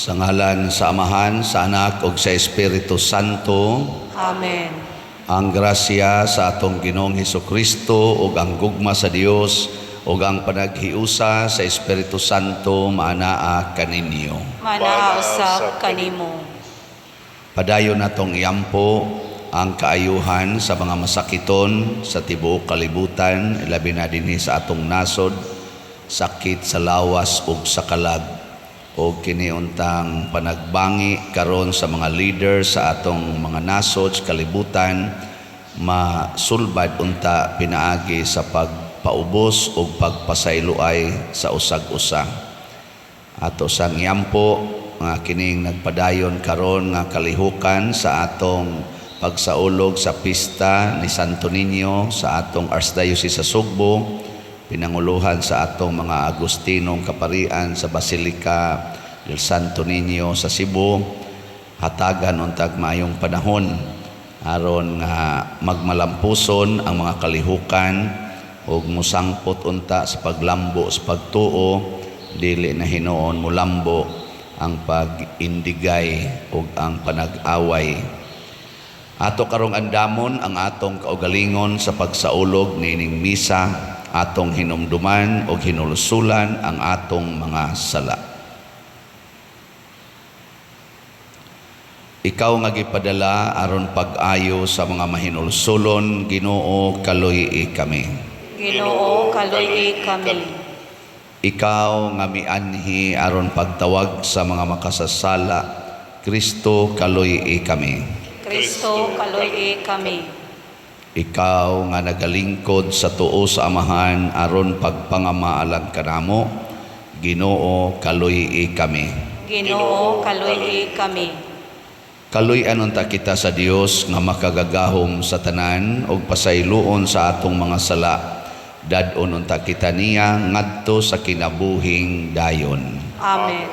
Sa ngalan sa Amahan, sa Anak ug sa Espiritu Santo. Amen. Ang grasya sa atong Ginoong Hesus Kristo ug ang gugma sa Dios ug ang panaghiusa sa Espiritu Santo maanaa kaninyo. Manaa usab kanimo. Padayon natong iampo ang kaayuhan sa mga masakiton sa tibuok kalibutan, labi na dinhi sa atong nasod, sakit sa lawas ug sa kalag, o kini untang panagbangi karon sa mga leader sa atong mga nasod sa kalibutan, masulbad unta pinaagi sa pagpaubos ug pagpasayloay sa usag-usa. Ato sang iampo nga kining nagpadayon karon nga kalihukan sa atong pagsaulog sa pista ni Santo Niño sa atong Archdiocese sa Sugbo, pinanguluhan sa atong mga Agustinong Kaparian sa Basilica del Santo Niño sa Cebu, hatagan untag maayong panahon aron nga magmalampuson ang mga kalihukan ug musangpot unta sa paglambo sa pagtuo, dili na hinuon mulambo ang pag-indigay ug ang panag-away. Ato karong andamon ang atong kaugalingon sa pagsaulog niining misa, atong hinumduman ug hinulsulan ang atong mga sala. Ikaw nga gipadala aron pag-ayo sa mga mahinulsulon, Ginoo, kaluy-i kami. Ginoo, kaluy-i kami. Ikaw nga mianhi aron pagtawag sa mga makasasala, Kristo, kaluy-i kami. Kristo, kaluy-i kami. Ikaw nga nagalingkod sa tuo sa Amahan aron pagpangamaalang kanamo, Ginoo, kaluy-i kami. Ginoo, kaluy-i kami. Kaluy-an unta kita sa Dios nga makagagahom sa tanan ug pasayloon sa atong mga sala. Dad-on unta kita niya ngadto sa kinabuhing dayon. Amen.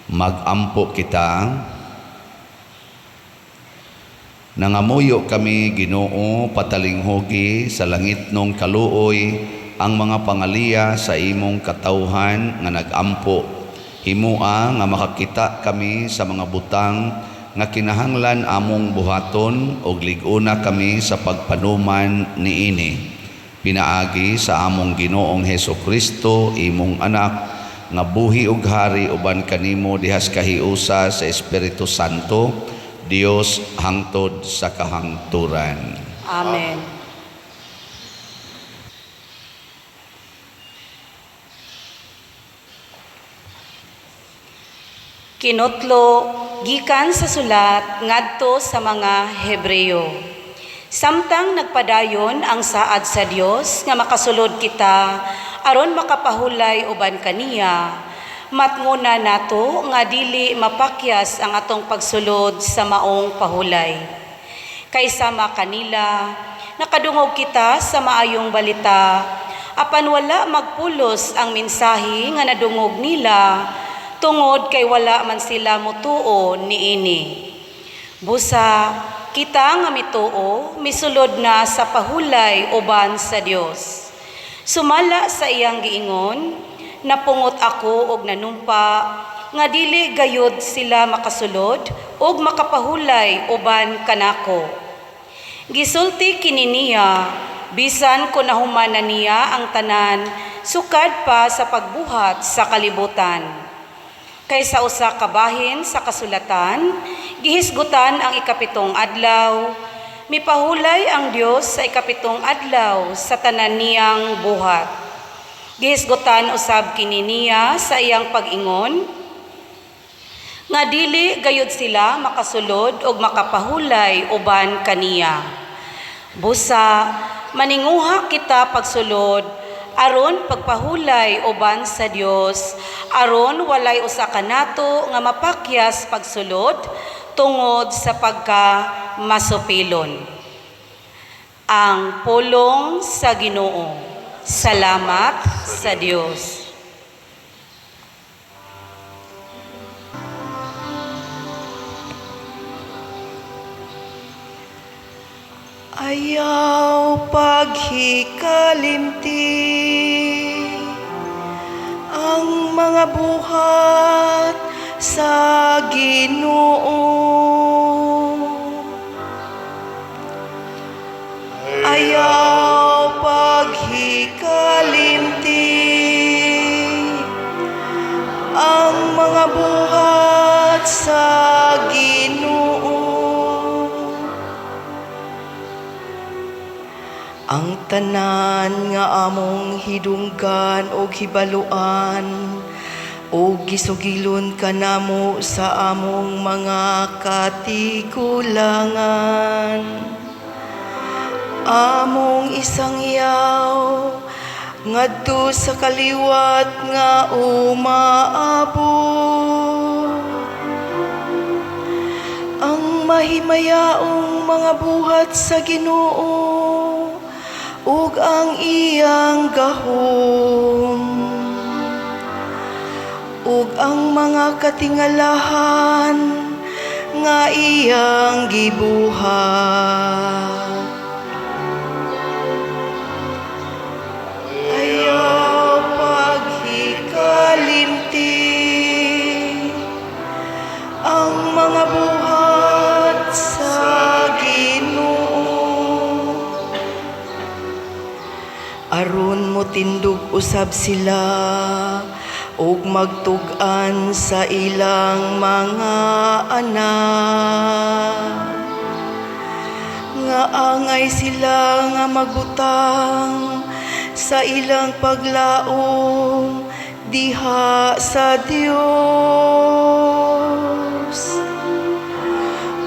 Magampo kita. Nangamuyo kami, Ginoo, patalinghugi sa langitnong kaluoy ang mga pangaliya sa imong katawhan nga nagampo. Himua nga makakita kami sa mga butang nga kinahanglan among buhaton og lig-una kami sa pagpanuman niini. Pinaagi sa among Ginoong Heso Kristo, imong anak, nga buhi ug hari uban kanimo dihas kahiusa sa Espiritu Santo, Dios hangtod sa kahangturan. Amen. Kinutlo gikan sa sulat ngadto sa mga Hebreo. Samtang nagpadayon ang saad sa Dios nga makasulod kita aron makapahulay uban kaniya, matnguna nato nga dili mapakyas ang atong pagsulod sa maong pahulay. Kaysa makanila, nakadungog kita sa maayong balita, apan wala magpulos ang mensahe nga nadungog nila, tungod kay wala man sila mutuo niini. Busa, kita nga mituo, misulod na sa pahulay uban sa Dios. Sumala sa iyang giingon, napungot ako og nanumpa, nga dili gayud sila makasulod og makapahulay uban kanako. Gisulti kini niya, bisan ko nahuman na niya ang tanan, sukad pa sa pagbuhat sa kalibutan. Kaysa usa ka bahin sa kasulatan, gihisgutan ang 7 adlaw, mipahulay ang Dios sa 7 adlaw sa tanan niyang buhat. Gihisgutan usab kini niya sa iyang pag-ingon, nga dili gayud sila makasulod og makapahulay uban kaniya. Busa, maninguha kita pagsulod aron pagpahulay uban sa Dios, aron walay usa kanato nga mapakyas pagsulod tungod sa pagka masupilon. Ang pulong sa Ginoo. Salamat sa Dios. Ayaw paghikalimti ang mga buhat sa Ginoo. Ayaw paghikalimti ang mga buhat sa Ginoo. Ang tanan nga among hidunggan og hibaluan ug gisugilon kanamo sa among mga katigulangan, among isangyaw ngadto sa kaliwat nga umaabot. Ang mahimayaong mga buhat sa Ginoo ug ang iyang gahom ug ang mga katingalahan nga iyang gibuhat. Ayaw paghikalimti ang mga buhat sa Ginoo, aron motindog usab sila ug magtug-an sa ilang mga anak, nga angay sila nga magbutang sa ilang paglaom diha sa Dios,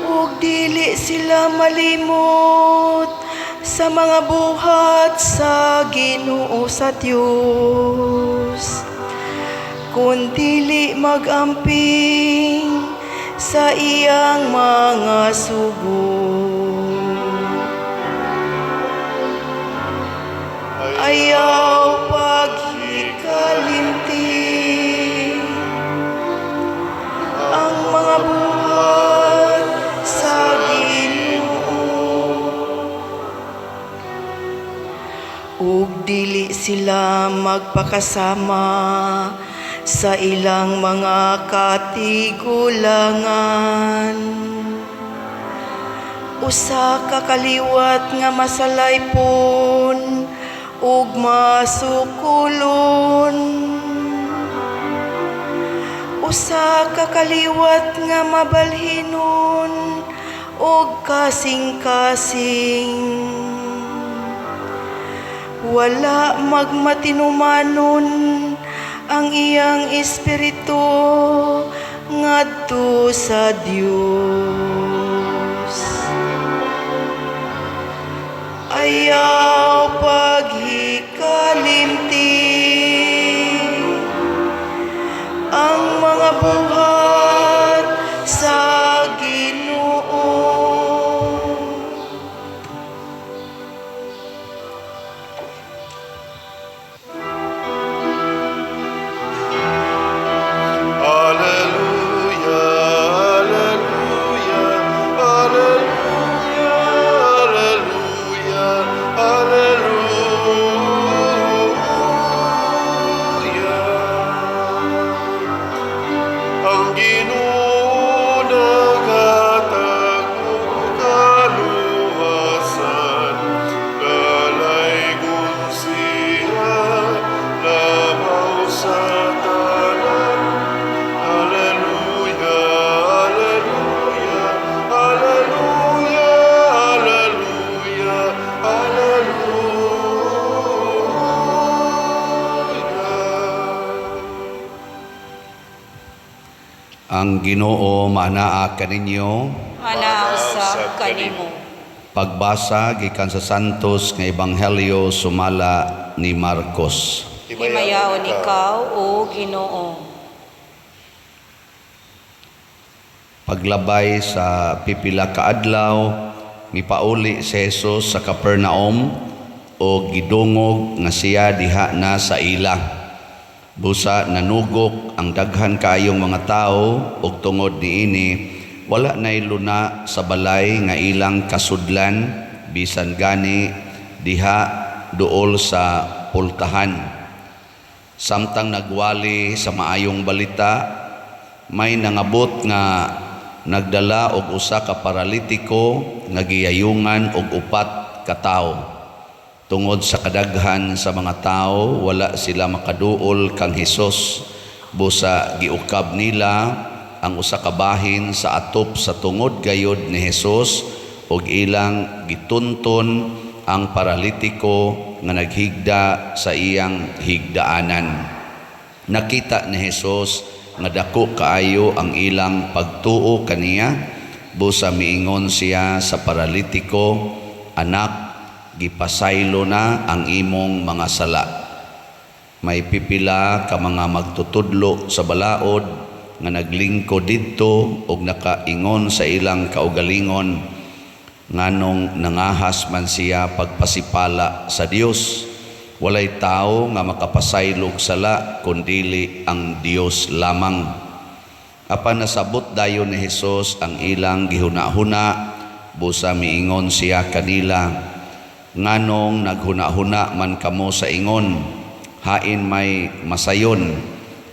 ug dili sila malimot sa mga buhat sa Ginoo sa Dios, kun dili magamping sa iyang mga sugo. Ayaw paghikalimti ang mga buhat sa Ginoo, ug dili sila magpakasama sa ilang mga katigulangan. Usa ka kaliwat nga masalaypon ug masukulon, usa ka kaliwat nga mabalhinon ug kasing-kasing, wala magmatinumanon ang iyang espiritu ngadto sa Dios. Ayaw paghikalimti ang mga buhat sa Ginoo. Alleluia, alleluia, alleluia, alleluia, alleluia. Ang Ginoo naghatag og kaluwasan, dalaygon siya labaw sa tanan. Alleluia, alleluia, alleluia, alleluia, alleluia. Ang Ginoo maanaa kaninyo. Manaa usab kanimo. Pagbasa gikan sa Santos nga Ebanghelyo sumala ni Marcos. Himayaon ikaw, o Ginoo. Paglabay sa pipila ka adlaw, mipauli si Jesus sa Capernaum o gidungog nga siya diha na sa ila. Busa nanugok ang daghan kaayong mga tawo ug tungod niini wala nay luna sa balay nga ilang kasudlan, bisan gani diha duol sa pultahan. Samtang nagwali sa maayong balita, May nangabot nga nagdala og usa ka paralitiko nga giyayungan og upat ka tawo. Tungod sa kadaghan sa mga tawo, wala sila makaduol kang Hesus. Busa giukab nila ang usa ka bahin sa atop sa tungod gayod ni Hesus ug ilang gitunton ang paralitiko nga naghigda sa iyang higdaanan. Nakita ni Hesus nga dako kaayo ang ilang pagtuo kaniya, busa miingon siya sa paralitiko, "Anak, gipasaylo na ang imong mga sala." May pipila ka mga magtutudlo sa balaod nga naglingkod didto ug nakaingon sa ilang kaugalingon, "Nganong nangahas man siya pagpasipala sa Dios? Walay tawo nga makapasaylog sala kundili ang Dios lamang." Apan nasabot dayon ni Hesus ang ilang gihuna-huna, busa miingon siya kanila, "Nganong naghuna-huna man kamo sa ingon, hain may masayon,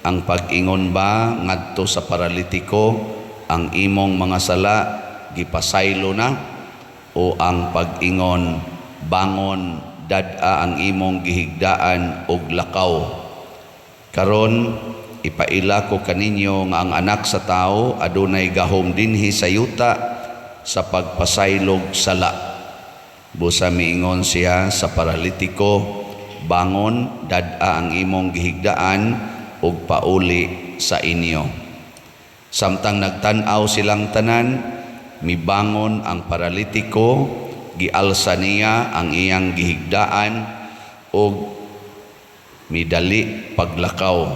ang pag-ingon ba ngadto sa paralitiko, 'Ang imong mga sala gipasaylo na,' o ang pag-ingon, 'Bangon, dad-a ang imong gihigdaan ug lakaw'? Karon ipaila ko kaninyo nga ang Anak sa Tawo adunay gahom dinhi sa yuta sa pagpasaylog sala." Busa miingon siya sa paralitiko, "Bangon, dad-a ang imong gihigdaan ug pauli sa inyo." Samtang nagtan-aw silang tanan, mibangon ang paralitiko, gialsa niya ang iyang gihigdaan ug midali paglakaw.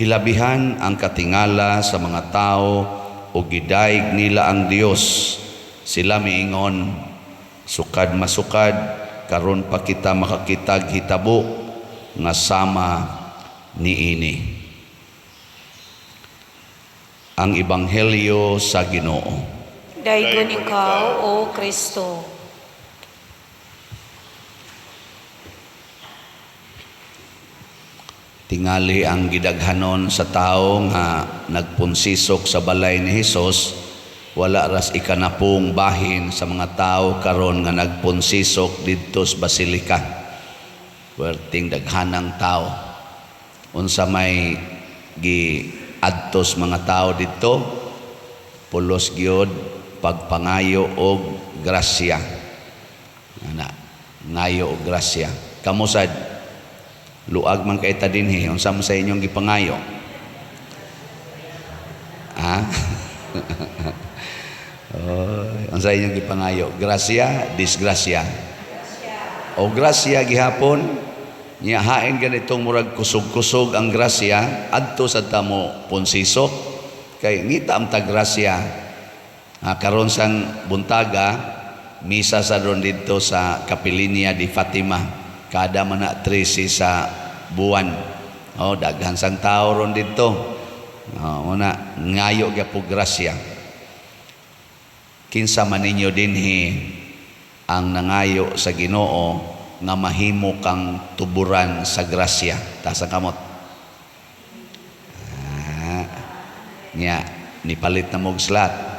Hilabihan ang katingala sa mga tao ug gidayeg nila ang Dios. Sila miingon, "Sukad masukad karon pa kita makakitag hitabo nga sama niini." Ang Ebanghelyo sa Ginoo. Daygon ikaw, O Kristo. Tingali ang gidaghanon sa tao nga nagpunsisok sa balay ni Hesus, wala ras ikanapong bahin sa mga tao karon nga nagpunsisok didto sa basilika. Werting daghanang tao. Unsa may giadtos mga tao didto? Pulos gyud pagpangayo og grasya. Ana, ngayo og grasya. Kamo sad, luag man kay ta dinhi, unsa man sa inyong gipangayo? Ha? Oy, unsa inyong gipangayo? Grasya, disgrasya? O grasya gihapon. Nya hain ganitong murag kusog-kusog ang grasya, adto sa tamo ponsisok kay ngita ang tagrasya. Karon sang buntaga, misa sa ron didto sa Kapilinya di Fatima. Kada man na 13 sa buwan. Oh, daghan sang tao ron didto. Oh, muna ngayo gyapon grasya. Kinsa man ninyo dinhi ang nangayo sa Ginoo nga mahimo kang tuburan sa grasya? Taas ang kamot. Nya nipalit na mog slot.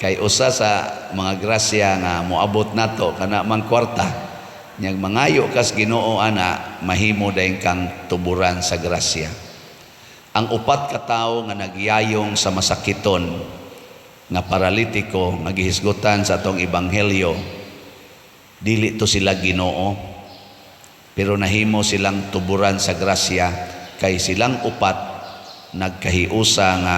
Kay usa sa mga grasya nga moabot nato kana mang kwarta. Nyag mangayo kas Ginoo ana, mahimo dayon kang tuburan sa grasya. Ang upat ka tawo nga nagyayong sa masakiton nga paralitiko nga gihisgutan sa atong ebanghelyo, dili to sila Ginoo, pero nahimo silang tuburan sa grasya kay silang upat nagkahiusa nga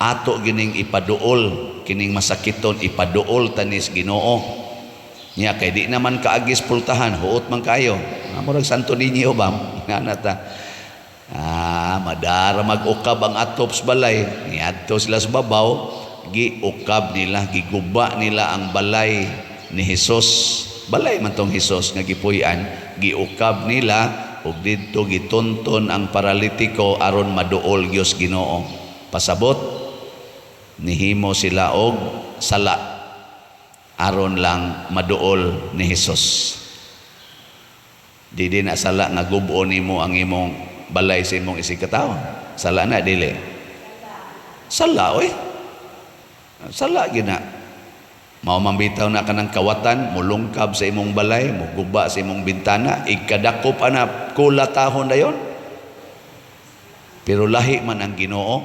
ato gining ipaduol kining masakiton, ipaduol tanis Ginoo. Nya kay di naman kaagis pultahan, huot man kayo. Murag Santo Niño ba? Nga ta. Madara mag-ukab ang atop sa balay. Niadto sila sa babaw, giukab nila, giguba nila ang balay ni Hesus. Balay man tong Hesus nga gipuy-an, giukab nila ug didto gitunton ang paralitiko aron maduol gyud Ginoo. Pasabot, nihimo sila og sala aron lang maduol ni Hesus. Di na sala nga gubo nimo ang imong balay sa imong isigkatawo. Sala na, dili? Sala, oy. Sala gina. Mao man bitaw na kanang kawatan, mulungkab sa imong balay, muguba sa imong bintana, ikadakop ana kulatahon dayon. Pero lahi man ang Ginoo.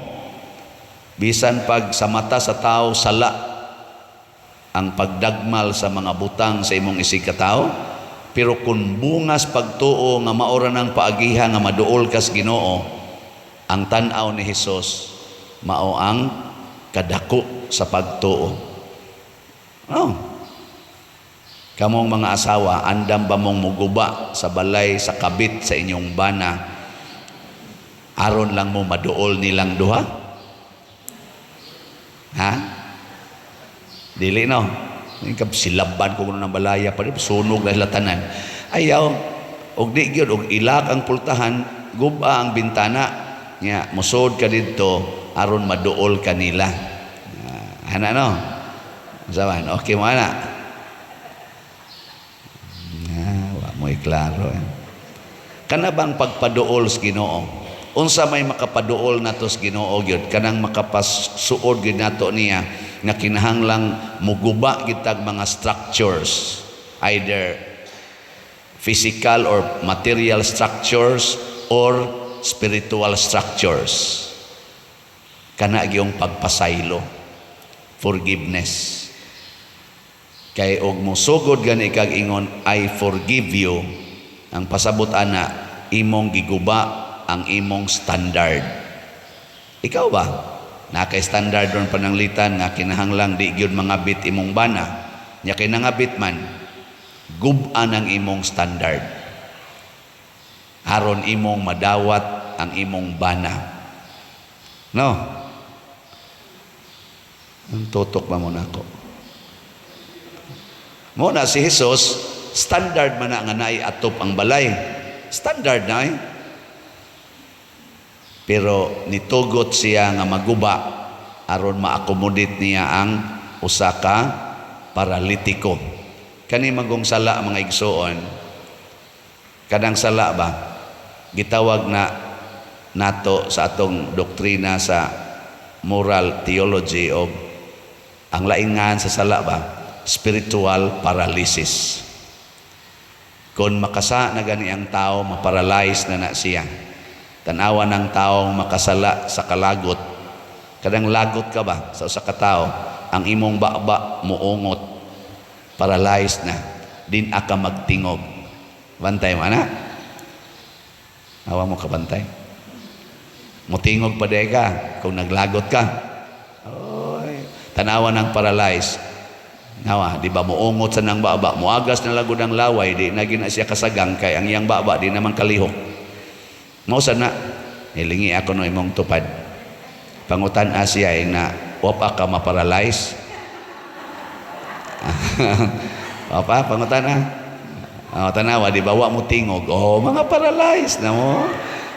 Bisan pag sa mata sa tao sala ang pagdagmal sa mga butang sa imong isig katao, pero kung bungas pagtuo nga maora ng paagiha nga maduol kas Ginoo, ang tan-aw ni Hesus mao ang kadako sa pagtuo. Oh. Kamong mga asawa, andam ba mong muguba sa balay sa kabit sa inyong bana aron lang mo maduol nilang duha? Ha? Dili, no? Yung silaban ko ng balaya pa rin, sunog na sila tanan. Ayaw, og di gyud og ilak ang pultahan, guba ang bintana. Nya, musod ka didto aron maduol kanila. Ah, ana no? Saban, okay mo ana? Ah, wa mo'y klaro eh. Kana bang pagpaduol sa Ginoo? Unsa may makapaduol nato sa Ginoo gyud, kanang makapasuod gyud nato niya nga kinahanglang muguba gitag mga structures, either physical or material structures or spiritual structures? Kana gyung pagpasaylo, forgiveness. Kay og mosugod gani kag ingon, "I forgive you," ang pasabot ana, imong giguba ang imong standard. Ikaw ba? Naka standard ron pananglitan nga kinahanglang di gyud mangabit imong bana. Nya kay nangabit man, gub-an ang imong standard. Aron imong madawat ang imong bana. No? Ang tutok ba mo nako? Mo na si Jesus, standard man na nga naay atop ang balay. Standard na eh. Pero nitugot siya nga maguba aron ma-accommodate niya ang usa ka paralitiko. Kani magong sala, mga igsuon, kanang sala ba, gitawag na nato sa atong doktrina sa moral theology o ang laingan sa sala ba, spiritual paralysis. Kung makasa na gani ang tao, maparalyze na na siya. Tanawa ng taong makasala sa kalagot. Kadang lagot ka ba sa usa ka tao, ang imong baba muungot, paralyzed na, din aka magtingog. Bantay mo ana? Awa mo kabantay. Mutingog pa ka kung naglagot ka. Oy, tanawa ng paralyzed. Nawa, di ba muungot sa nang baba, muagas na lagod ang laway, di na gina siya kasagang kay ang iyang baba di naman kalihok. Mao sa na, nilingi ako no imong tupad. Pangutan siya ay na, wa pa ka maparalyze? Wa pa, pangutan ah. Oh, tanawa, di ba wa mo tingog? Oh, mga paralyzed na mo.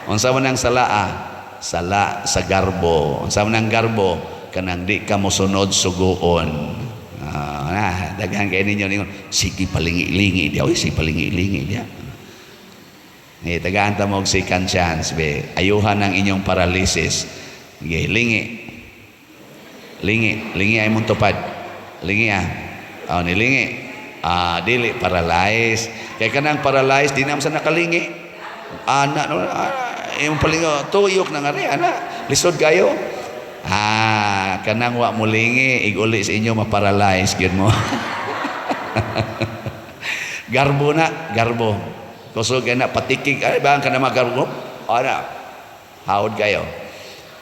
Unsa man ang sala ah? Sala sa garbo. Unsa man ang garbo? Kanang di ka mosunod suguon. Ah, na, daghan kay ninyo ningon, sige palingi-lingi diya. Oy, sige palingi-lingi diya. Eh, tagaan ta mo og second chance, be. Ayuhan ang inyong paralysis. Sige, lingi. Lingi, lingi ay mong tupad. Lingi ah. Oh, nilingi. Ah, dili paralyzed. Kay kanang paralyzed di naman sa nakalingi. Ana no, ah, imong palingo tuyok na nga ri ana. Lisod kayo. Ah, kanang wa mo lingi, iguli sa inyo maparalyze gyud mo. Garbo na, garbo. Kusog na patikig ay ba ka na magarbo? Ana. Hawod kayo.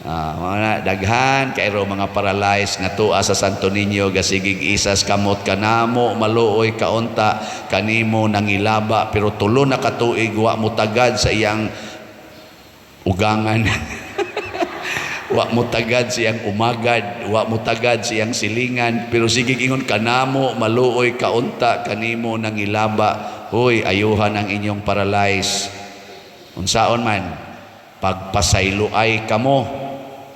Ah, mga daghan kay ro mga paralyzed nga tua sa Santo Niño gasigig isas kamot kanamo maluoy kaunta kanimo nangilaba, pero tulo na ka tuig wa mo tagad sa iyang ugangan, wa mo tagad sa iyang umagad, wa mo tagad sa iyang silingan, pero sige ingon kanamo maluoy kaunta kanimo nangilaba. Hoy, ayuhan ang inyong paralyze. Unsaon man pagpasayloay kamo?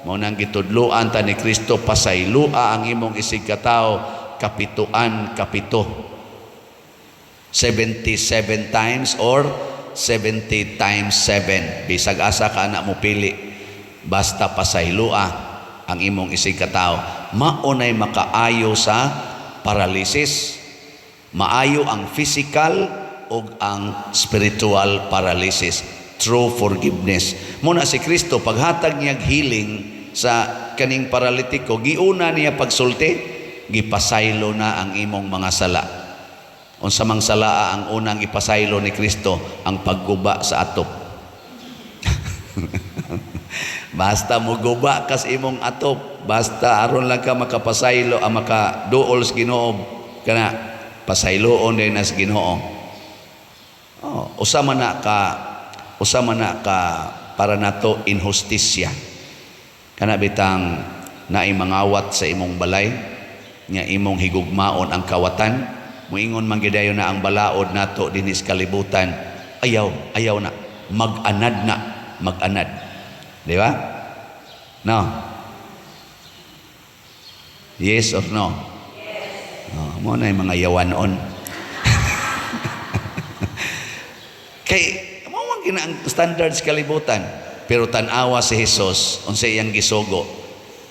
Mao nang gitudloan ta ni Kristo, pasayloa ang imong isig katawo kapituan kapito, 77 times or 70 times 7, bisag asa ka na mo pili. Basta pasayloa ang imong isig katao. Mao nay makaayo sa paralysis. Maayo ang physical ug ang spiritual paralysis. True forgiveness. Muna si Kristo, paghatag niya healing sa kaning paralitiko, giuna niya pagsulti, "Gipasaylo na ang imong mga sala." Unsa mang salaa ang unang ipasaylo ni Kristo? Ang pagguba sa atop. Basta muguba kas imong atop, basta aron lang ka makapasaylo, ang makaduol sa Ginoo kana, pasayloon din nas Ginoo. Oh, usa man na ka para nato inhustisya. Kana bitang naay mangawat sa imong balay nya imong higugmaon ang kawatan, muingon man gidayon na ang balaod nato dinhi sa kalibutan, ayaw, ayaw na, mag-anad na, mag-anad. Di ba? No? Yes or no? Yes. Oh, mo na yung mga yawanon. Kay mo man gina ang standards kalibutan. Pero tan-awa si Jesus, unsa iyang gisugo?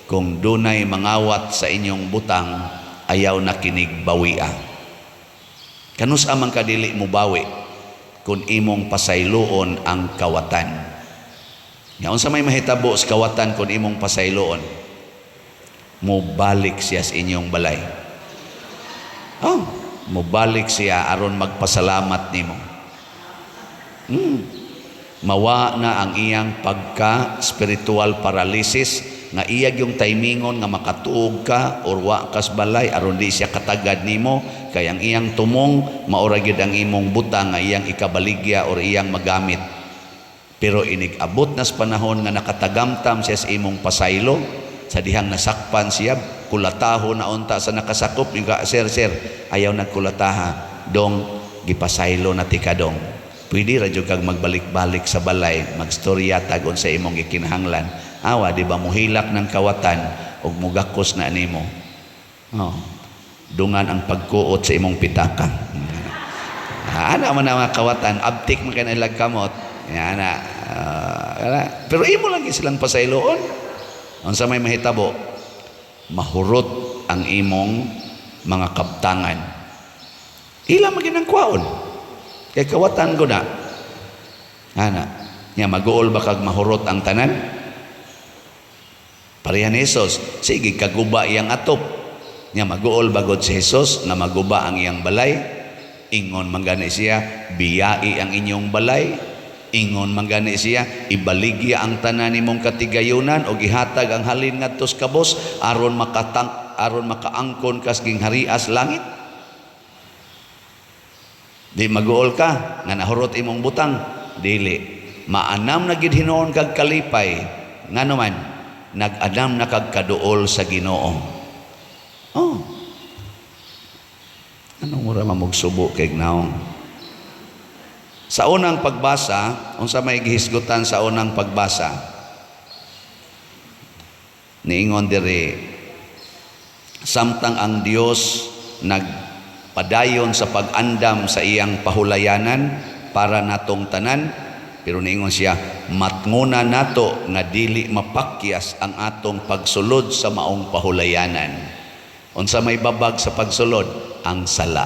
"Kung dunay mangawat sa inyong butang, ayaw na kinig bawia." Kanus amang kadili mo bawi kung imong pasayloon ang kawatan? Nga unsa may mahitabo sa kawatan kung imong pasayloon? Mobalik siya sa inyong balay. Oh, mobalik siya aron magpasalamat nimo. Mawa na ang iyang pagka spiritual paralysis nga iyag yung timingon nga makatuog ka or wa kas balay aron di siya katagad nimo, kay ang iyang tumong maura gyud ang imong butang nga iyang ikabaligya or iyang magamit. Pero inig abot nas panahon nga nakatagamtam siya sa imong pasaylo, sa dihang nasakpan siya, kulataho na unta sa nakasakop yung ka, "Sir, sir, ayaw nagkulataha dong, gipasaylo na ti kadong." Pwede ra jud kag magbalik-balik sa balay, magstorya tag unsa imong gikinahanglan. Awa, di ba muhilak ng kawatan ug mugakos na nimo? Oh, dungan ang pagkuot sa imong pitaka. Ah, ana man ang mga kawatan, abtik man kay ilag kamot. Yan na. Pero imo lang silang pasayloon. Unsa may mahitabo? Mahurot ang imong mga kabtangan. Ila man ginang kwaon. Kay kawatan ko na. Ana, nya maguol ba kag mahurot ang tanan? Pareha ni Jesus, sige kaguba iyang atop. Nya maguol bagod si Jesus nga maguba ang iyang balay? Ingon man gani siya, "Biyai ang inyong balay." Ingon man gani siya, "Ibaligya ang tanan nimong katigayunan o gihatag ang halin ngadto sa kabos aron makaangkon kas gingharias langit." Di maguol ka nga nahurot imong butang? Dili. Maanam na gid hinuon kag kalipay. Ngano man nag-anam na kag kaduol sa Ginoo. Oh. Anong mura mamugsubo kay naong? Sa unang pagbasa, unsa may gihisgutan sa unang pagbasa? Niingon diri, samtang ang Dios nagpadayon sa pag-andam sa iyang pahulayanan para natong tanan, pero niingon siya, matnguna nato nga dili mapakyas ang atong pagsulod sa maong pahulayanan. Unsa may babag sa pagsulod? Ang sala.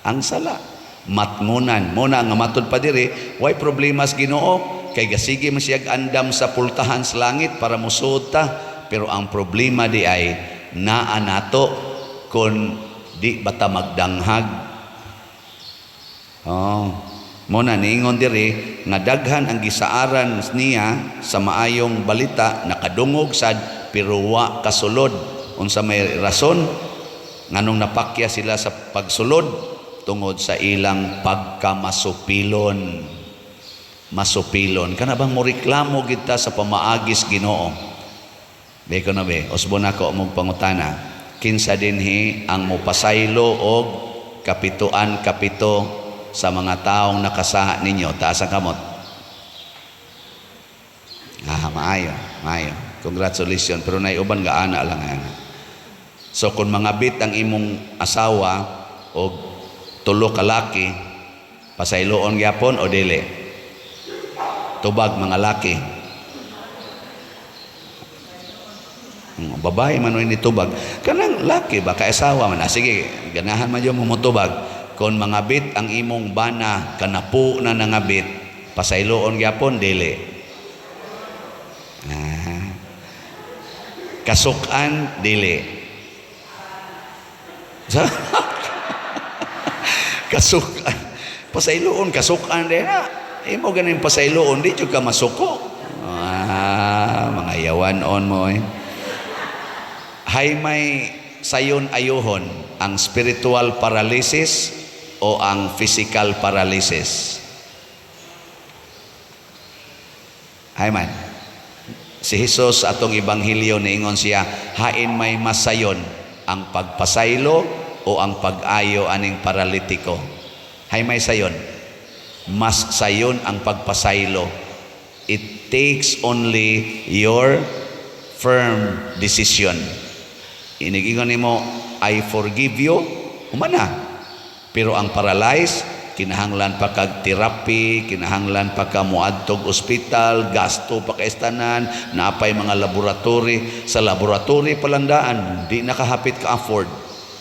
Ang sala. Matngunan. Muna nga matud pa diri, way problema sa Ginoo kay gasige man siya andam sa pultahan sa langit para musuod ta, pero ang problema di ay naa nato kung di bata magdanghag. Oh, muna niingon diri nga daghan ang gisaaran niya sa maayong balita, nakadungog sad pero wa kasulod. Unsa may rason nganong napakya sila sa pagsulod? Tungod sa ilang pagkamasupilon. Masupilon. Kana bang moreklamo kita sa pamaagis Ginoo? Be ko na be, usbon ako mong pangutana. Kinsa dinhi ang mopasaylo og kapituan kapito sa mga taong nakasaha ninyo? Taas ang kamot. Ah, maayo, maayo. Congratulations. Pero naiuban ga ana lang yan. So kung mangabit ang imong asawa og tulo ka laki, pasayloon gyapon o dili? Tubag mga laki. Babae man ni tubag. Kanang laki ba kay asawa man? Ah, sige, ganahan man jud mo motubag. Kon mangabit ang imong bana, kanapo na nangabit, pasayloon gyapon dili? Ah. Kasukan dili? Kasukan. Pasayloon, kasukan din na. Imo ganin pasayloon, di jud ka masuko. Ah, mga yawan on mo eh. Hay may sayon ayuhon, ang spiritual paralysis o ang physical paralysis? Hay man. Si Jesus atong ebanghelyo niingon siya, hain may masayon, ang pagpasaylo o ang pag-ayo aning paralitiko? Hay may sayon. Mas sayon ang pagpasaylo. It takes only your firm decision. Inigingon nimo, "I forgive you," humana. Pero ang paralyzed, kinahanglan pa kag therapy, kinahanglan pa ka moadtog ospital, gasto pa kay tanan, naapay mga laboratory. Sa laboratory palandaan, di nakahapit ka afford.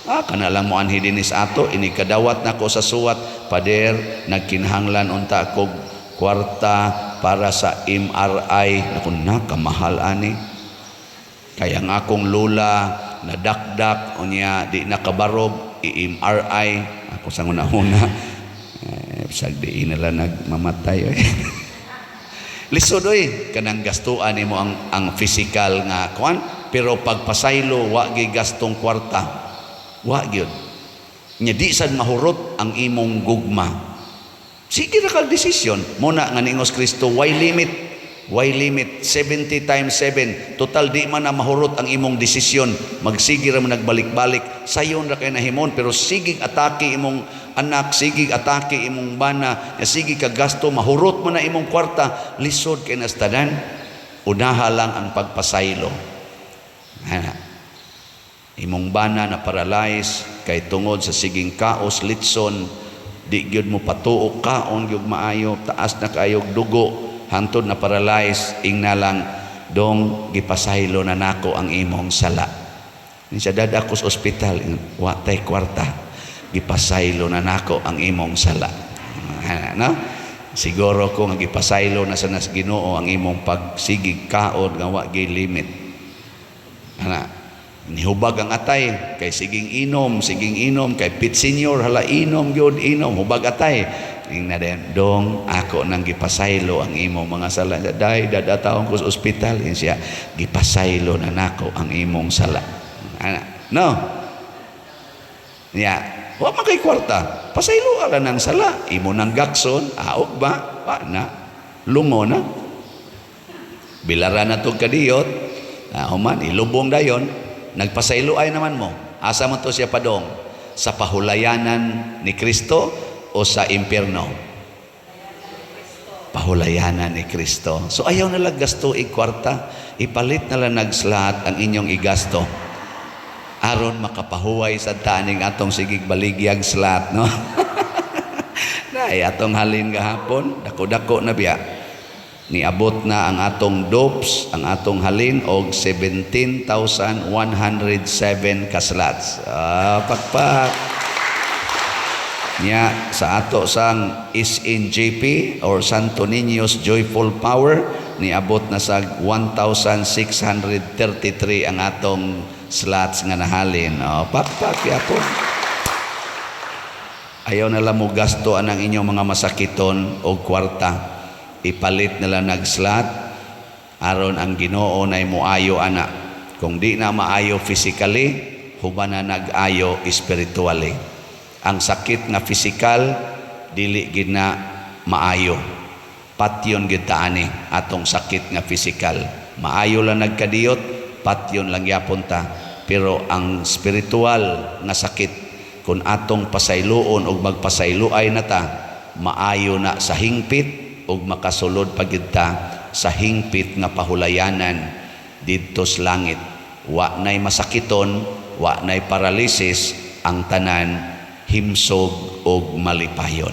Ah, kana lang mo anhi dinhi sa ato, ini kadawat nako sa suwat, "Pader, nagkinahanglan unta kog kwarta para sa MRI." Naku, nakamahal ani. Kaya ang akong lola nadakdak unya di nakabarog, i-MRI ako sa una-una. Eh, bisag di nila nagmamatay oy. Lisod oy kanang gastuan nimo ang physical nga kuan, pero pagpasaylo wa gi gastong kwarta. Wa gyud. Nya di sad mahurot ang imong gugma. Sige ra kag desisyon. Muna nga niingos Kristo, why limit? Why limit? 70 times 7. Total, di man na mahurot ang imong desisyon. Magsige ra mo nagbalik-balik. Sayon ra kay nahimon, pero sige atake imong anak, sige atake imong bana, ya sige ka gasto, mahurot man na imong kwarta, lisod kay nastanan. Unaha lang ang pagpasaylo. Ana. Imong bana na paralyze kay tungod sa siging kaos litson, di gyud mo patuok kaon gyud maayo, taas na kaayog dugo, hantod na paralyze, ingna lang, "Dong, gipasaylo na nako ang imong sala." Ni siya, "Dada ko sa ospital." "Wa tay kwarta." "Gipasaylo na nako ang imong sala." No? Siguro ko nga gipasaylo na sa nas Ginoo ang imong pagsigig kaon nga wa gyud limit. Ana, nihubag ang atay kay siging inom, siging inom kay pit senior hala inom gyud inom, hubag atay. Ingna din, "Dong, ako nang gipasaylo ang imong mga sala." "Day, dada taon ko sa ospital." Ingon siya, "Gipasaylo na nako ang imong sala." Ana, no? Ya, wa man kay kwarta. Pasaylo ka ng sala. Imo nang gakson, aok ba? Wa na. Lungo na. Bilara na tog kadiyot. Ah, human, ilubong dayon. Nagpasaylo ay naman mo. Asa mo to siya padong? Sa pahulayanan ni Kristo o sa impyerno? Pahulayanan ni Kristo. So ayaw na lang gasto kwarta, ipalit na lang nagslahat ang inyong igasto. Aron makapahuway sa taning atong sigig baligyag slat, no? Nay, atong halin gahapon, dako-dako na biya. Niabot na ang atong dopes, ang atong halin og 17,107 ka slots. Ah, pakpak. Nya sa ato sang SNJP or Santo Niño's Joyful Power, niabot na sa 1,633 ang atong slots nga nahalin. Oh, pakpak yapon. Ayaw na lang mo gasto anang inyong mga masakiton og kwarta. Ipalit nila nagslot aron ang Ginoo nay moayo ana. Kung di na maayo physically, human na nag-ayo spiritually. Ang sakit nga physical dili gid na maayo. Patyon gid ta ani atong sakit nga physical. Maayo lang nagkadiyot, patyon lang yapon ta. Pero ang spiritual nga sakit, kung atong pasayloon og magpasayloay na ta, maayo na sa hingpit ug makasulod pa gid ta sa hingpit nga pahulayanan didto sa langit. Wa nay masakiton, wa nay paralysis, ang tanan himsog og malipayon.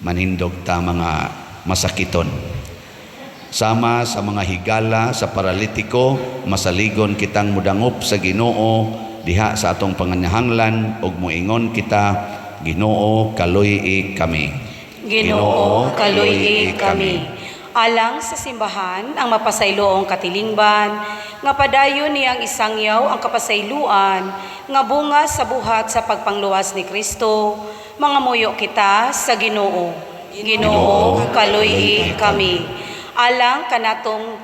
Manindog ta, mga masakiton. Sama sa mga higala sa paralitiko, masaligon kitang mudangop sa Ginoo diha sa atong panganahanglan ug moingon kita, Ginoo, kaluy-i kami. Ginoo, kaluy-i kami. Alang sa simbahan ang mapasayloong katilingban nga padayon niyang isangyaw ang kapasayloan nga bunga sa buhat sa pagpangluwas ni Kristo, mangamuyo kita sa Ginoo. Ginoo, kaluy-i kami. Alang kanatong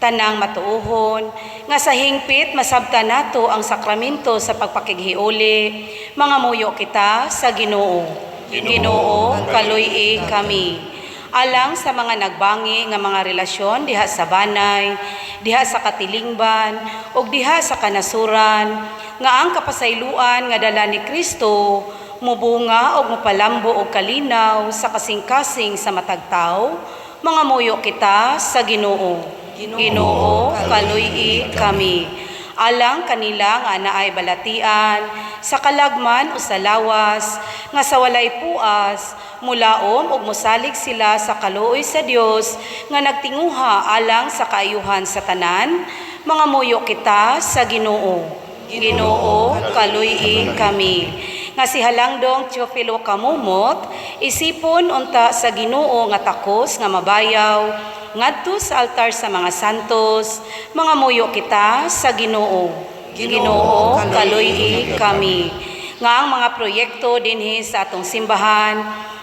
tanang matuohon nga sa hingpit masabtan nato ang sakramento sa pagpakighiuli, mangamuyo kita sa Ginoo. Ginoo, kaluy-i kami. Alang sa mga nagbangi nga mga relasyon diha sa banay, diha sa katilingban ug diha sa kanasuran nga ang kapasayloan nga dala ni Kristo mubunga og mopalambo og kalinaw sa kasing-kasing sa matag tawo, mangamuyo kita sa Ginoo. Ginoo, kaluy-i kami. Alang kanila nga naay balatian sa kalagman o sa lawas nga sa walay puas mulaom ug mosalig sila sa kaluoy sa Dios nga nagtinguha alang sa kaayuhan sa tanan, mangamuyo kita sa Ginoo. Ginoo, kaluy-i kami. Nga si Halangdong Teofilo Camomot isipon unta sa Ginoo nga takos nga mabayaw ngadto sa altar sa mga santos, mangamuyo kita sa Ginoo. Ginoo, kaluy-i kami. Nga ang mga proyekto dinhi sa atong simbahan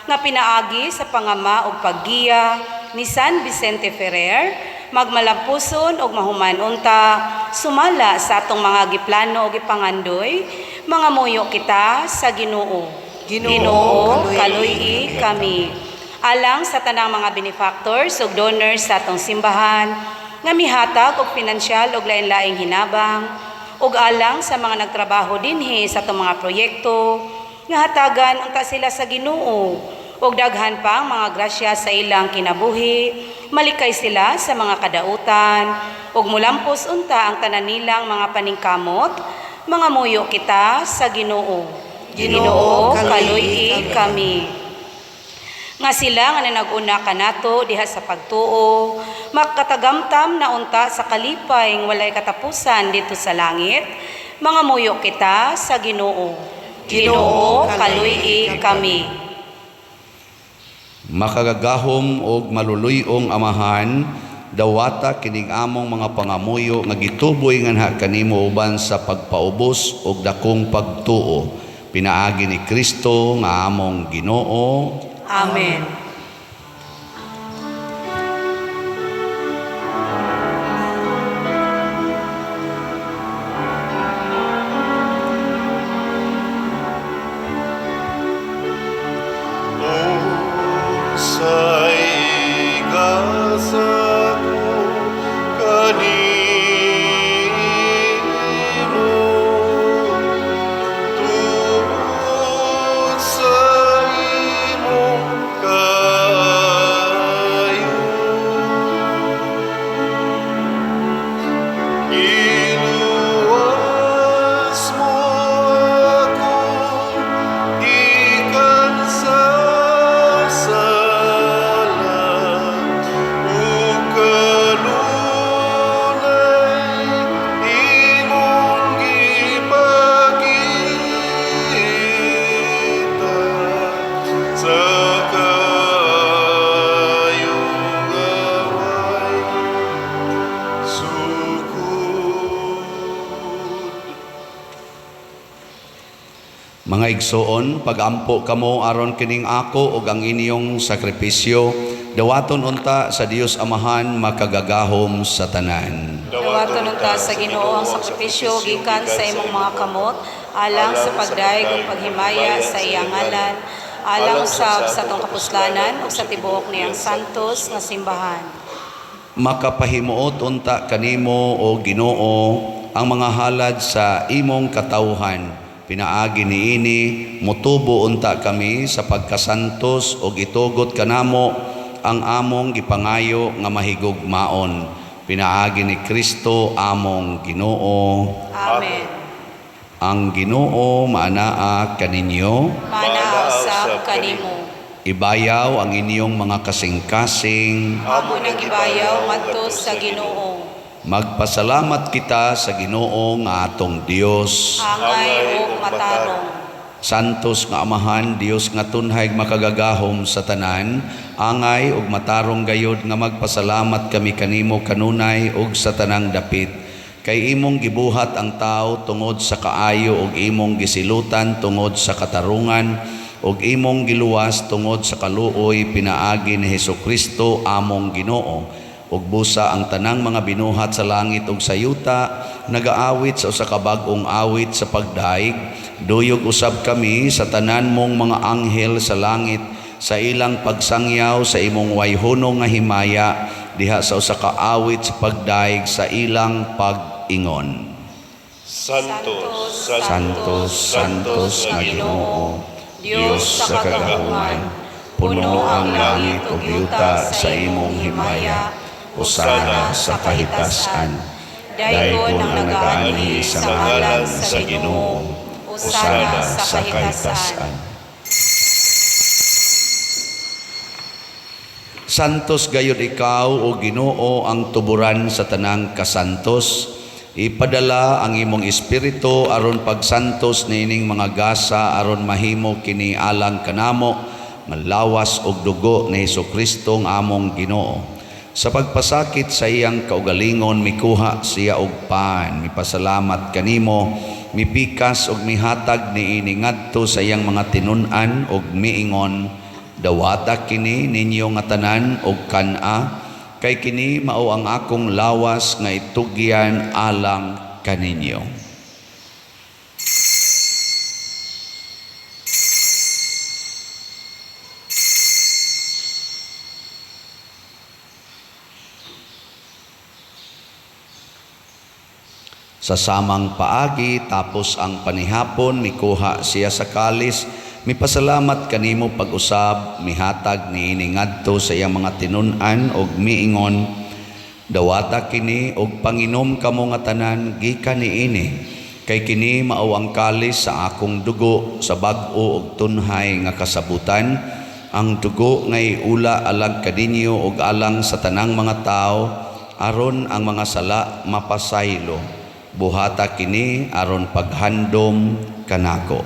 nga pinaagi sa pangama ug paggiya ni San Vicente Ferrer magmalampuson ug mahuman unta sumala sa atong mga giplano ug gipangandoy, mangamuyo kita sa Ginoo. Ginoo, kaluy-i kami. Alang sa tanang mga benefactors ug donors sa atong simbahan nga mihatag og pinansyal ug lain-laing hinabang ug alang sa mga nagtrabaho dinhi sa atong mga proyekto nga hatagan unta sila sa Ginoo ug daghan pa ang mga grasya sa ilang kinabuhi, malikay sila sa mga kadautan ug mulampos unta ang tanan nilang mga paningkamot, mangamuyo kita sa Ginoo. Ginoo, kaluy-i kami. Nga sila nga nanag-una kanato diha sa pagtuo, makatagamtam na unta sa kalipay nga walay katapusan didto sa langit, mangamuyo kita sa Ginoo. Ginoo, kaluy-i kami. Makagagahom og maluluy-ong Amahan, dawata kining among mga pangamuyo nga gituboy nganha kanimo uban sa pagpaubos og dakong pagtuo. Pinaagi ni Kristo nga among Ginoo. Amen. Unsay igasa ko kanimo tungod sa imong kaayo? Giluwas mo ako gikan sa sala ug kanunay imong gipakita sa kaayo nga way sukod. Mga igsoon, pagampo kamo aron kining ako ug ang inyong sakripisyo, dawaton unta sa Dios Amahan makagagahom sa tanan. Dawaton unta sa Ginoo ang sakripisyo gikan sa imong mga kamot alang sa pagdayeg ug paghimaya sa iyang ngalan, alang usab sa atong kapuslanan ug sa tibuok niyang santos nga simbahan. Makapahimuot unta kanimo, o Ginoo, ang mga halad sa imong katawhan. Pinaagi niini motubo unta kami sa pagkasantos ug itugot kanamo ang among gipangayo nga mahigugmaon. Pinaagi ni Kristo among Ginoo. Amen. Ang Ginoo maanaa kaninyo. Maanaa usab kanimo. Ibayaw ang inyong mga kasing-kasing. Amo nang ibayaw ngadto sa Ginoo. Magpasalamat kita sa Ginoo nga atong Dios. Angay ug matarong. Santos nga Amahan, Dios nga tunhay makagagahom sa tanan, angay ug matarong gayod nga magpasalamat kami kanimo kanunay ug sa tanang dapit. Kay imong gibuhat ang tao tungod sa kaayo ug imong gisilutan tungod sa katarungan ug imong giluwas tungod sa kaluoy pinaagi ni Hesukristo among Ginoo. Ug busa ang tanang mga binuhat sa langit ug sa yuta nagaawit sa usa ka bag-ong awit sa pagdaig. Duyog usab kami sa tanan mong mga anghel sa langit sa ilang pagsangyaw sa imong wayhono nga himaya diha sa usa ka awit sa pagdaig sa ilang pag-ingon. Santo, Santos, Santos nga Ginoo, Dios sa kagahuman, puno ang langit ug yuta sa imong himaya, hosana sa kahitasan. Daygon ang nagaanhi sa ngalan sa Ginoo, hosana sa kahitasan. Santos gayud ikaw o Ginoo ang tuburan sa tanang kasantos. Ipadala ang imong espiritu aron pagsantos niining mga gasa aron mahimo kini alang kanamo nga lawas ug dugo ni Hesukristo nga among Ginoo. Sa pagpasakit sa iyang kaugalingon mikuha siya og pan, mipasalamat kanimo, mipikas ug mihatag niini ngadto sa iyang mga tinun-an ug miingon: Dawata kini ninyo nga tanan og kan-a, kay kini mao ang akong lawas nga itugyan alang kaninyo. Sa samang paagi, tapos ang panihapon, mikuha siya sa kalis, mipasalamat kanimo pag-usab, mihatag niini ngadto sa iyang mga tinun-an og miingon: Dawata kini og panginom kamo nga tanan gikan niini, kay kini mao ang kalis sa akong dugo sa bag-o og tunhay nga kasabutan, ang dugo nga iula alang kaninyo ug alang sa tanang mga tawo aron ang mga sala mapasaylo. Buhata kini aron paghandom kanako.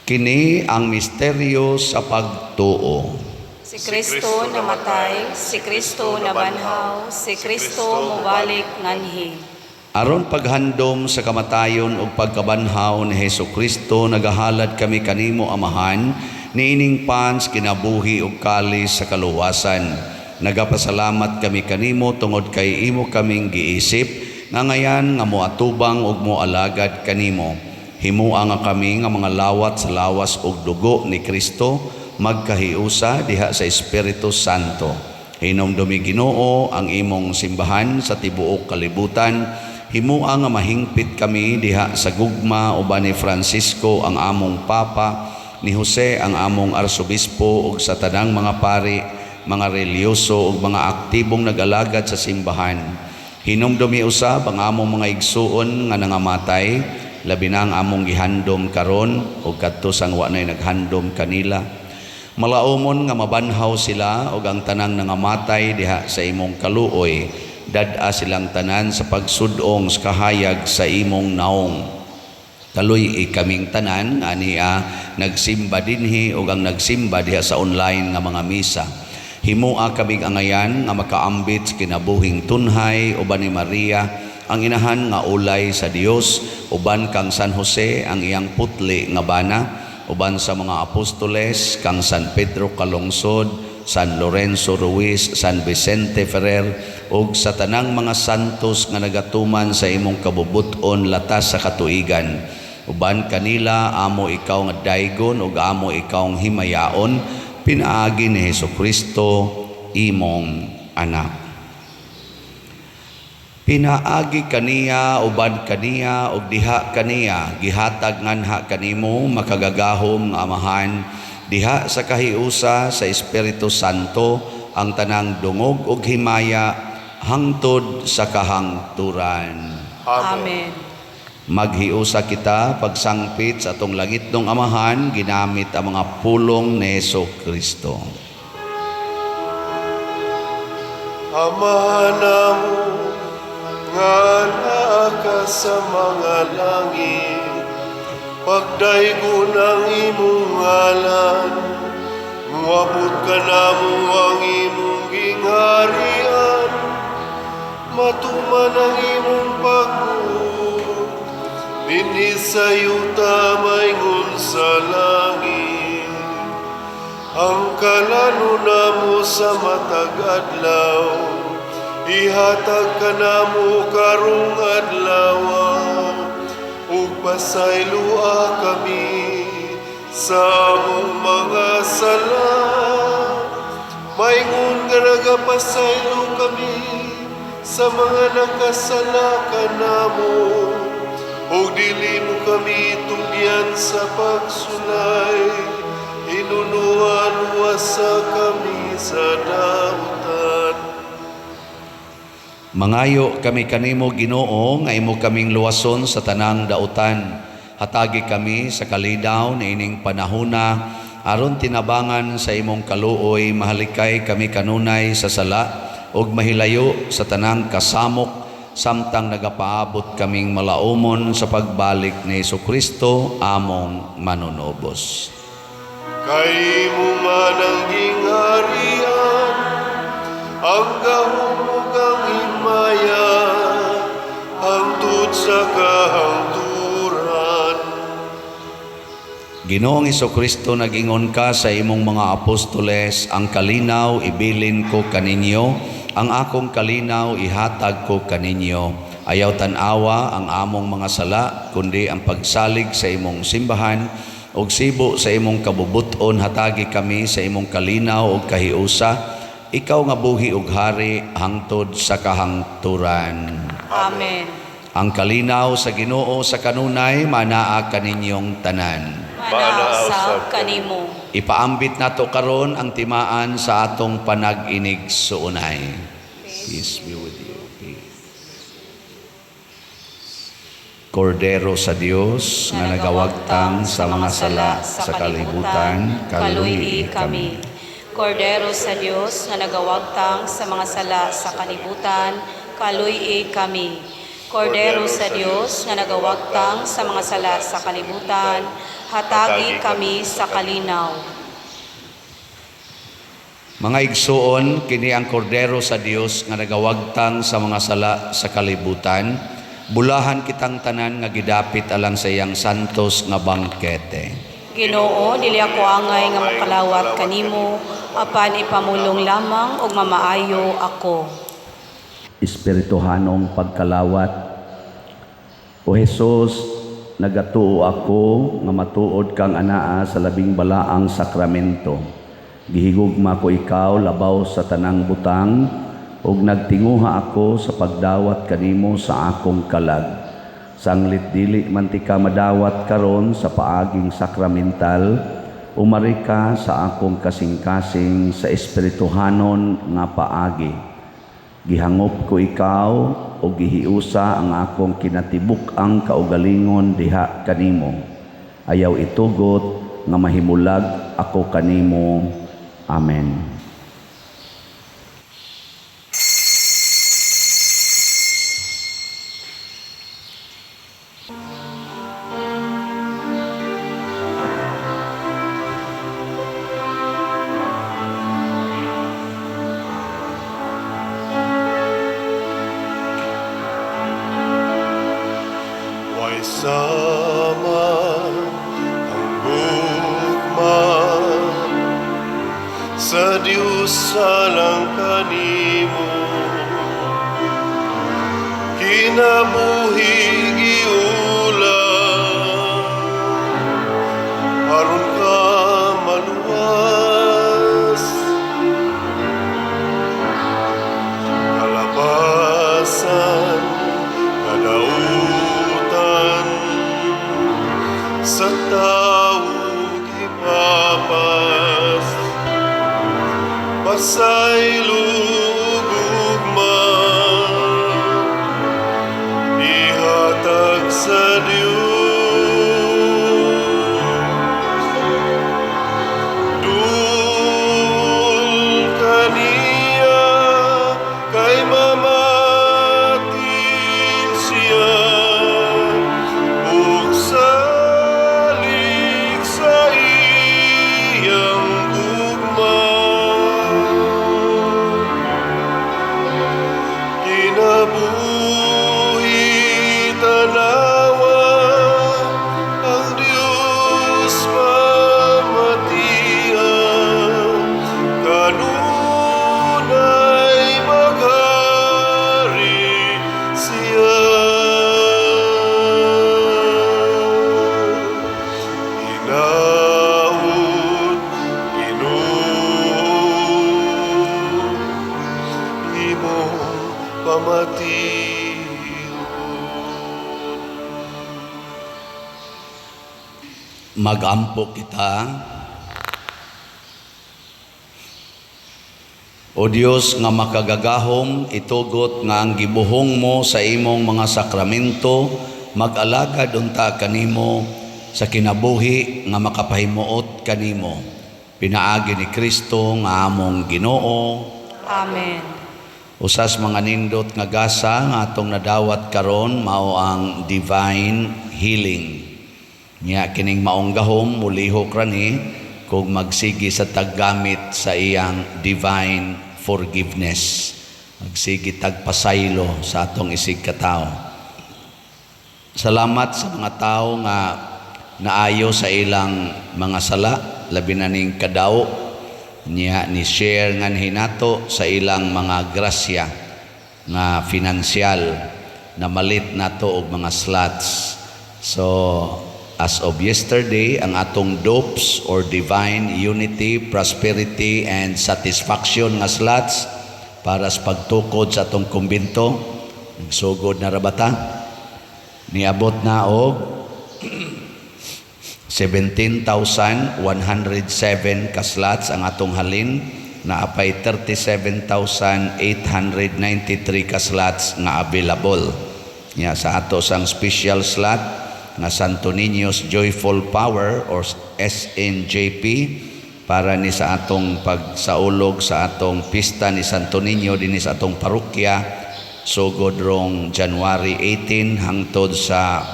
Kini ang misteryo sa pagtuo. Si Kristo namatay, si Kristo nabanhaw, si Kristo mobalik nganhi. Aron paghandom sa kamatayon ug pagkabanhaw ni Hesukristo, nagahalad kami kanimo, Amahan, niining pans kinabuhi ug kalis sa kaluwasan. Nagapasalamat kami kanimo tungod kay imo kaming giisip nga ngayan nga moatubang ug moalagad kanimo. Himua nga kami nga mga lawat sa lawas ug dugo ni Kristo magkahiusa diha sa Espiritu Santo. Hinumdumi, Ginoo, ang imong simbahan sa tibuok kalibutan. Himua nga mahingpit kami diha sa gugma uban ni Francisco ang among Papa, ni Jose ang among Arsobispo ug sa tanang mga pari, mga relihiyoso ug mga aktibong nag-alagad sa simbahan. Hinumdumi usab ang among mga igsuon nga nangamatay, labi na ang among gihandom karon ug kadto sang wa nay naghandom kanila. Malaumon nga mabanhaw sila ug ang tanang nangamatay diha sa imong kaluoy, dad-a silang tanan sa pagsudong sa kahayag sa imong naong. Kaluy-i kaming tanan ania nagsimba dinhi ug ang nagsimba diha sa online nga mga misa. Himua kaming angayan nga makaambit sa kinabuhing tunhay uban ni Maria ang inahan nga ulay sa Dios, uban kang San Jose ang iyang putli nga bana, uban sa mga apostoles kang San Pedro Calungsod, San Lorenzo Ruiz, San Vicente Ferrer ug sa tanang mga santos nga nagatuman sa imong kabubut-on latas sa katuigan. Uban kanila amo ikaw nga daygon ug amo ikaw nga himayaon pinaagi ni Hesukristo imong anak. Pinaagi kaniya, uban kaniya ug diha kaniya, gihatag nganha kanimo, makagagahom nga Amahan, Diha sa kahiusa sa Espiritu Santo ang tanang dungog ug himaya hangtod sa kahangturan. Amen. Maghiusa kita pagsangpit sa atong langitnong Amahan ginamit ang mga pulong ni Hesus Kristo. Ama namo nga naa ka sa mga langit, pagdaygon ang imong ngalan, muabot kanamo ang imong gingharian, matuman ang imong pagbuot, dinhi sa yuta maingon sa langit. Ang kalanon namo sa matag adlaw, ihatag kanamo karong adlaw, ug pasayloa kami sa among mga sala, maingon nga nagapasaylo kami sa mga nakasala kanamo, ug dili mo kami tugyan sa pagsulay, hinunoa luwasa kami sa dautan. Mangayo kami kanimo, Ginoo, nga imo kaming luwason sa tanang dautan. Hatagi kami sa kalinaw niining panahona aron tinabangan sa imong kaluoy mahalikay kami kanunay sa sala ug mahilayo sa tanang kasamok samtang nagapaabot kaming malaumon sa pagbalik ni Kristo among manunubos. Kay imo man ang gingharian, ang gahom ug ang himaya, hangtod sa kahangturan. Ginoong Kristo, nag-ingon ka sa imong mga apostoles, "Ang kalinaw ibilin ko kaninyo, ang akong kalinaw ihatag ko kaninyo." Ayaw tan-awa ang among mga sala, kundi ang pagsalig sa imong simbahan, ug sibo sa imong kabubut-on hatagi kami sa imong kalinaw ug kahiusa, ikaw nga buhi ug hari hangtod sa kahangturan. Amen. Ang kalinaw sa Ginoo sa kanunay manaa kaninyong tanan. Manaa usab kanimo. Ipaambit nato karon ang timaan sa atong panag-inig-suunay. Peace be with you. Peace. Kordero sa Dios nga nagawagtang sa mga sala sa kalibutan, kaluy kami. Kordero sa Dios nga nagawagtang sa mga sala sa kalibutan, kaluy kami. Kordero sa Dios nga nagawagtang sa mga sala sa kalibutan, hatagi kami sa kalinaw. Mga igsuon, kini ang Kordero sa Dios nga nagawagtang sa mga sala sa kalibutan. Bulahan kitang tanan nga gidapit alang sa iyang santos nga bangkete. Ginoo, dili ako angay nga makalawat kanimo, apan ipamulong lamang ug mamaayo ako. Espirituhanong pagkalawat. O Hesus, nagatuo ako nga matuod kang anaa sa labing balaang sakramento. Gihigugma ko ikaw labaw sa tanang butang ug nagtinguha ako sa pagdawat kanimo sa akong kalag. Sanglit dili man tika madawat karon sa paaging sakramental, umari ka sa akong kasing-kasing sa espirituhanon nga paagi. Gihangop ko ikaw o gihiusa ang akong kinatibuk-ang kaugalingon diha kanimo. Ayaw itugot nga mahimulag ako kanimo. Amen. Way sama ang gugma sa Diyos alang kanimo, kinabuhi giulam aron ka maluwas, kalabasan kadautan sa tao gipapaluwas. Pasaylo ug gugma ihatag sa Dios. Duol kaniya kay mamati siya ug salig sa iyang gugma. Kinabuhi tanawa ang Dios mamatian, kanunay maghari siya. Hinaut, Ginoo, imong pamation. Magampo kita. O Dios nga makagagahom, itugot nga ang gibuhong mo sa imong mga sakramento mag-alagad unta kanimo sa kinabuhi nga makapahimuot kanimo. Pinaagi ni Kristo nga among Ginoo. Amen. Usas mga nindot nga gasa nga atong nadawat karon mao ang divine healing. Nya kining maong gahom mulihok ra ni kung magsigi sa taggamit sa iyang divine forgiveness. Magsigi tagpasaylo sa atong isig katawo. Salamat sa mga tawo nga naayo sa ilang mga sala, labi na ning kadaw niya ni share nga hinato sa ilang mga grasya nga finansyal na malit nato og mga slots. So as of yesterday, ang atong DOPS or Divine Unity, Prosperity and Satisfaction nga slots para sa pagtukod sa atong kumbinto, nagsugod na rabata, niabot na og 17,107 ka slots ang atong halin, naapay 37,893 ka slots nga available. Nya sa ato sang special slot nga Santo Niño's Joyful Power or SNJP para ni sa atong pagsaulog sa atong pista ni Santo Niño dinhi sa atong parokya sugod rong January 18 hangtod sa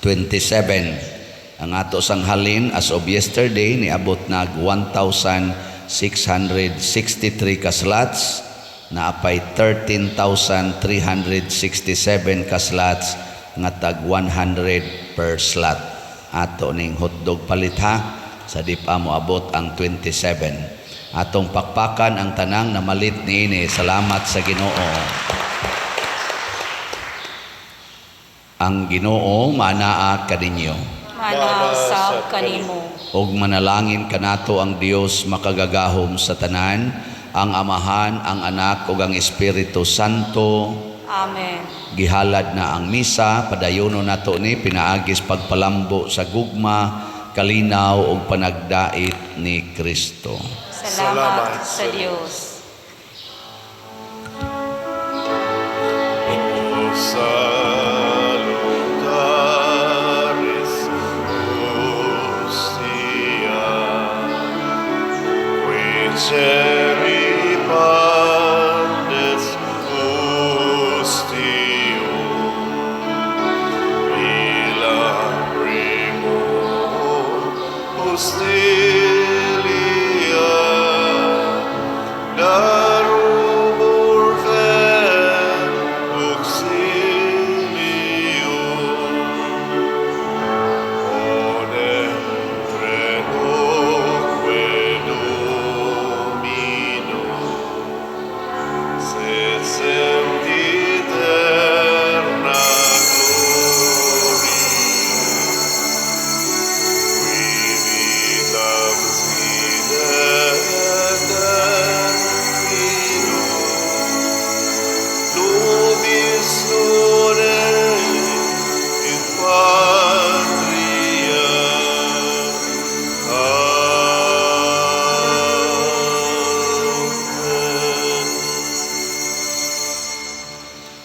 27. Ang ato sang halin as of yesterday niabot nag 1,663 ka slots, naapay 13,367 ka slots nga tag 100 per slot. Ato ning hotdog palit ha sa di pa moabot ang 27. Atong pakpakan ang tanang namalit niini. Salamat sa Ginoo. Ang Ginoo manaa kaninyo. Manaa sab kanimo. Og manalangin kanato ang Dios makagagahom sa tanan, ang Amahan, ang Anak ug ang Espiritu Santo. Amen. Gihalad na ang misa, padayono nato ni pinaagis pagpalambo sa gugma, kalinaw ug panagdait ni Kristo. Salamat sa Dios. Salutaris hostia, qui